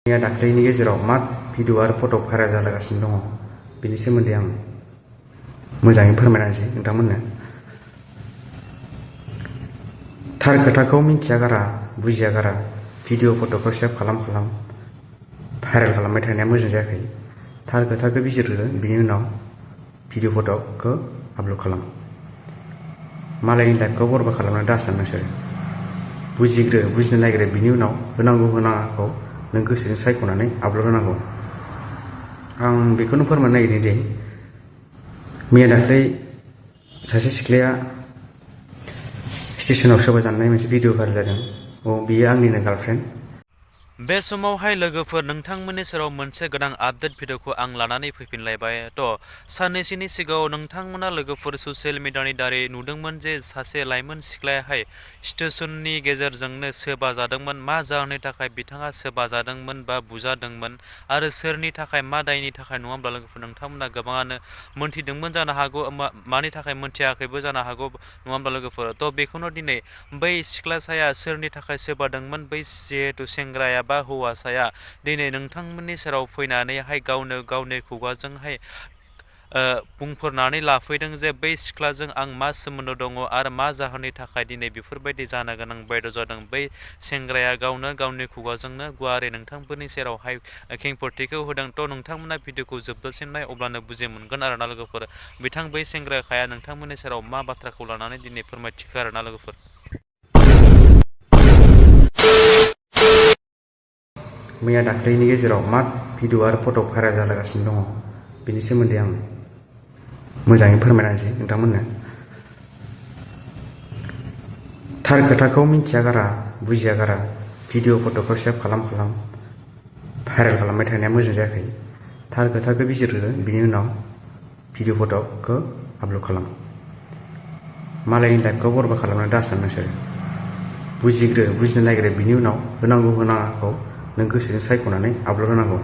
मैया दाख्लैनि गेजेराव मा भिडिअ आरो फट' भाइरेल जालागासिनो दङ बेनि सोमोन्दै आं मोजाङै फोरमायना होनोसै नोंथांमोननो। थार खोथाखौ मिन्थिया गारा बुजिया गारा भिडिअ फट'खौ सेभ खालाम भाइरेल खालामबाय थानाया मोजां जायाखै। थार खोथाखौ बिजिरग्रो, बिनि उनाव भिडिअ फट'खौ आपल'ड खालाम। मालायनि लाइफखौ बरबाद खालामनो दासान नोंसोर। बुजिग्रो, बुजिनो नागिरो, बिनि उनाव होनांगौ होनाङाखौ नों गोसोजों सायख'नानै आपल'ड होनांगौ। आं बेखौनो फोरमायनो नागिरदों जे मैया दाख्लै सासे सिख्लाया स्टेसनाव सोरबा जानाय मोनसे भिडिअ भाइरेल जादों। बियो आंनिनो गार्लफ्रेन्ड। बे समावहाय लोगोफोर नोंथांमोननि सेराव मोनसे गोदान आपडेट भिडिअखौ आं लानानै फैफिनलायबाय। साननैसोनि सिगाङाव नोंथांमोना लोगोफोर ससियेल मिडियानि दारै नुदोंमोन जे सासे लाइमोन सिख्लायाहाय स्टेसननि गेजेरजोंनो सोबा जादोंमोन। मा जाहोननि थाखाय बिथाङा सोबा जादोंमोन बा बुजादोंमोन आरो सोरनि थाखाय मा दायनि थाखाय नङा होमब्ला लोगोफोर नोंथांमोना गोबाङानो मोन्थिदोंमोन जानो हागौ, मानि थाखाय मोन्थियाखैबो जानो हागौ नङा होमब्ला लोगोफोर। बेखौनो दिनै बै सिख्लासाया सोरनि थाखाय सोबादोंमोन, बै जिहेतु सेंग्राया बा हौवासाया दिनै नोंथांमोननि सेराव फैनानैहाय गावनो गावनि खुगाजोंहाय बुंफोरनानै लाफैदों जे बै सिख्लाजों आं मा सोमोन्दो दङ आरो मा जाहोननि थाखाय दिनै बेफोरबायदि जानो गोनां बायद' जादों। बै सेंग्राया गावनो गावनि खुगाजोंनो गुवारै नोंथांमोननि सेरावहाय खेंफोरथिखौ होदों। नोंथांमोना भिडिअखौ जोबजासिम नाय, अब्लानो बुजि मोनगोन आरोना लोगोफोर। बिथां बै सेंग्राखाया नोंथांमोननि सेराव मा बाथ्राखौ लानानै दिनै फोरमायथिखो आरोना लोगोफोर। मैया दाख्लैनि गेजेराव मा भिडिअ आरो फट' भाइरेल जालागासिनो दङ बेनि सोमोन्दै आं मोजाङै फोरमायना होनोसै नोंथांमोननो। थार खोथाखौ मिन्थिया गारा बुजिया गारा भिडिअ फट'खौ सेभ खालाम भाइरेल खालामबाय थानाया मोजां जायाखै। थार खोथाखौ बिजिरग्रो, बिनि उनाव भिडिअ फट'खौ आपल'ड खालाम। मालायनि लाइफखौ बरबाद खालामनो दासान नोंसोर। बुजिग्रो, बुजिनो नागिरो, बिनि उनाव होनांगौ होनाङाखौ नों गोसोजों सायख'नानै आपल'ड होनांगौ।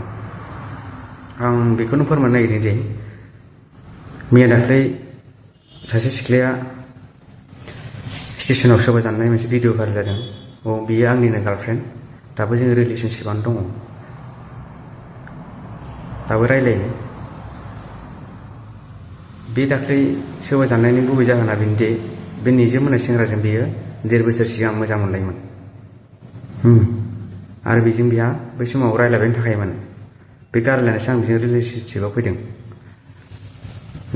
आं बेखौनो फोरमायनो नागिरदों जे मैया दाख्लै सासे सिख्लाया स्टेसनाव सोरबा जानाय मोनसे भिडिअ भाइरेल जादों। बियो आंनिनो गार्लफ्रेन्ड। दाबो जों रिलेसनशिपआनो दङ, दाबो रायलायो। बे दाख्लै सोरबा जानायनि गुबै जाहोना बेनोदि बे निजोम होननाय सेंग्राजों बियो 1.5 बोसोर सिगां मोजां मोनलायोमोन आरो बेजों बिहा बै समाव रायलायबायनो थाखायोमोन। बे गारलायनायसो आं बेजों रिलेसनशिपआव फैदों।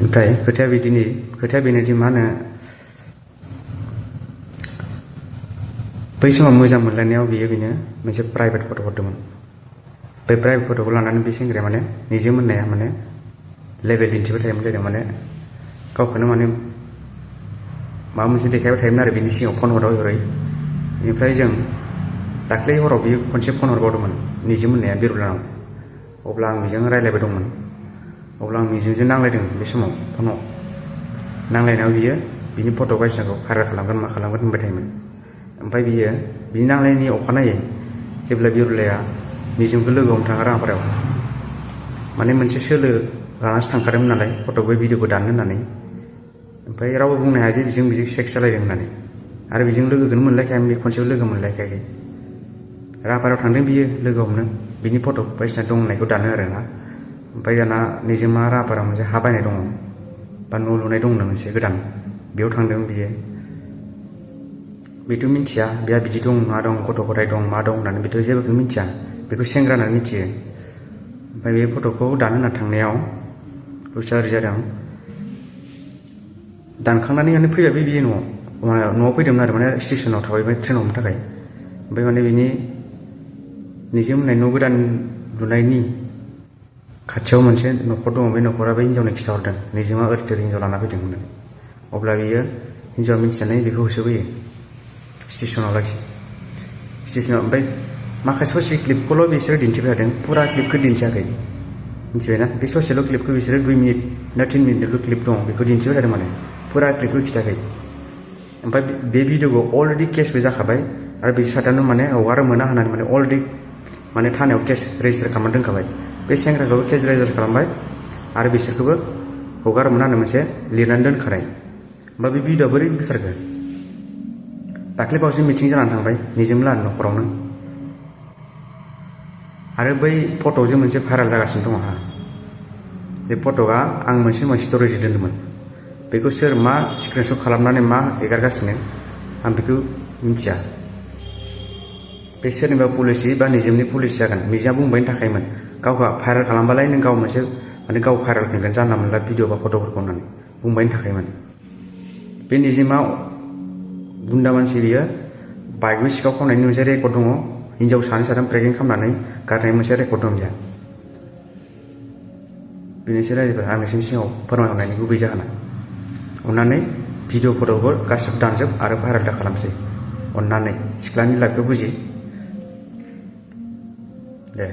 ओमफ्राय खोथाया बेनोदि मा होनो, बै समाव मोजां मोनलायनायाव बियो बेनो मोनसे प्राइभेट फट' हरदोंमोन। बे प्राइभेट फट'खौ लानानै बे सेंग्राया माने निजोम होननाया माने लेभेल दिन्थिबाय थायोमोन जाहैदों। माने गावखौनो माने माबा मोनसे देखायबाय थायोमोन आरो बिनि सिगाङाव फन हरै। बेनिफ्राय जों दाख्लै हराव बियो खनसे फन हरबावदोंमोन निजोम होननाया बिरलानाव। अब्ला आं बेजों रायलायबाय दंमोन। अब्ला आं निजोमजों नांलायदों। बे समाव फनाव नांलायनायाव बियो बिनि फट' बायदिसिनाखौ भाइरेल खालामगोन मा खालामगोन होनबाय थायोमोन। ओमफ्राय बियो बिनि नांलायनायनि अखानायै जेब्ला बिरलाया निजोमखौ लोगो हमनो थाङो राङापारायाव, माने मोनसे सोलो लानासो थांखादोंमोन नालाय बै भिडिअखौ दाननो होननानै। ओमफ्राय रावबो बुंनो हाया जे बिजों सेक्स जालायदों होननानै। आरो बेजों लोगोखौनो मोनलायखायामोन, बे खनसेबो लोगो मोनलायखायाखै। राङापारायाव थांदों बियो लोगो हमनो, बिनि फट' बायदिसिना दं होननायखौ दानो आरोना। ओमफ्राय दाना निजोमा राङापारायाव मोनसे हा बायनाय दङ बा न' लुनाय दंनो मोनसे गोदान, बेयाव थांदों बियो। बेथ' मिथिया बेहा बिदि दं मा दं, गथ' गथाय दं मा दं होननानै बेथ' जेबोखौनो मिथिया। बेखौ सेंग्रा होननानै मिथियो। ओमफ्राय बे फट'खौ दानो होनना थांनायाव बुस्थुआ ओरै जादों, दानखांनानै माने फैबाय बियो न'आव फैदोंमोन आरो माने स्टेसनाव थाबायबाय ट्रेन हमनो थाखाय। ओमफ्राय माने बिनि निजोम होननाय न' गोदान लुनायनि खाथियाव मोनसे न'खर दङ। बे न'खरा बै हिन्जावनो खिन्थाहरदों निजोमा ओरै हिन्जाव लाना फैदों होननानै। अब्ला बियो हिन्जावा मिन्थिनानै बेखौ होसोबोयो स्टेसनाव लाखि। ओमफ्राय माखासे ससे क्लिपखौल' बिसोरो दिन्थिबाय थादों, फुरा क्लिपखौ दिन्थियाखै। मिथिबायना? बे ससेल' क्लिपखौ बिसोरो 2 मिनिट ना 3 मिनिटल' क्लिप दं, बेखौ दिन्थिबाय थादों। माने फुरा क्लिपखौ खिथायाखै। ओमफ्राय बे भिडिअखौ अलरेडि केसबो जाखाबाय आरो बे साइडआनो माने हगारनो मोना होननानै माने अलरेडि माने थानायाव केस रेजिस्टार खालामनानै दोनखाबाय। बे सेंग्राखौबो केस रेजिस्टार खालामबाय आरो बिसोरखौबो हगारनो मोना होननानै मोनसे लिरनानै दोनखानाय। ओमफ्राय बे भिडिअआ बोरै गोसारखो? दाख्लै बावैसो मिटिं जानानै थांबाय निजोम लाहानि न'खरावनो। आरो बै फट'जों मोनसे भाइराल जागासिनो दङ हा बे फट'आ आं मोनसे स्ट'रेज दोन्दोंमोन बेखौ सोर मा स्क्रिनशट खालामनानै मा एगारगासिनो आं बेखौ मिथिया बे सोरनिबा पलिसि बा निजोमनि पलिसि जागोन निजा बुंबायनि थाखायमोन गावहा भाइराल खालामबालाय नों गाव मोनसे माने गाव भाइराल फैगोन जानला मोनला भिडिअ बा फट'फोरखौ होननानै बुंबायनि थाखायमोन बे निजिमा गुन्दा मानसि बियो बाइकबो सिखाव खावनायनि मोनसे रेकर्ड दङ हिन्जाव सानै साथाम प्रेगनेन्ट खालामनानै गारनाय मोनसे रेकर्ड दं बिहा बेनोसै रायजोफोर आं नोंसिनि सिगाङाव फोरमायहरनायनि गुबै जाहोना अननानै भिडिअ फट'खौ गासिबो दानजोब आरो भाइराल दा खालामसै अननानै सिख्लानि लाइफखौ बुजि दे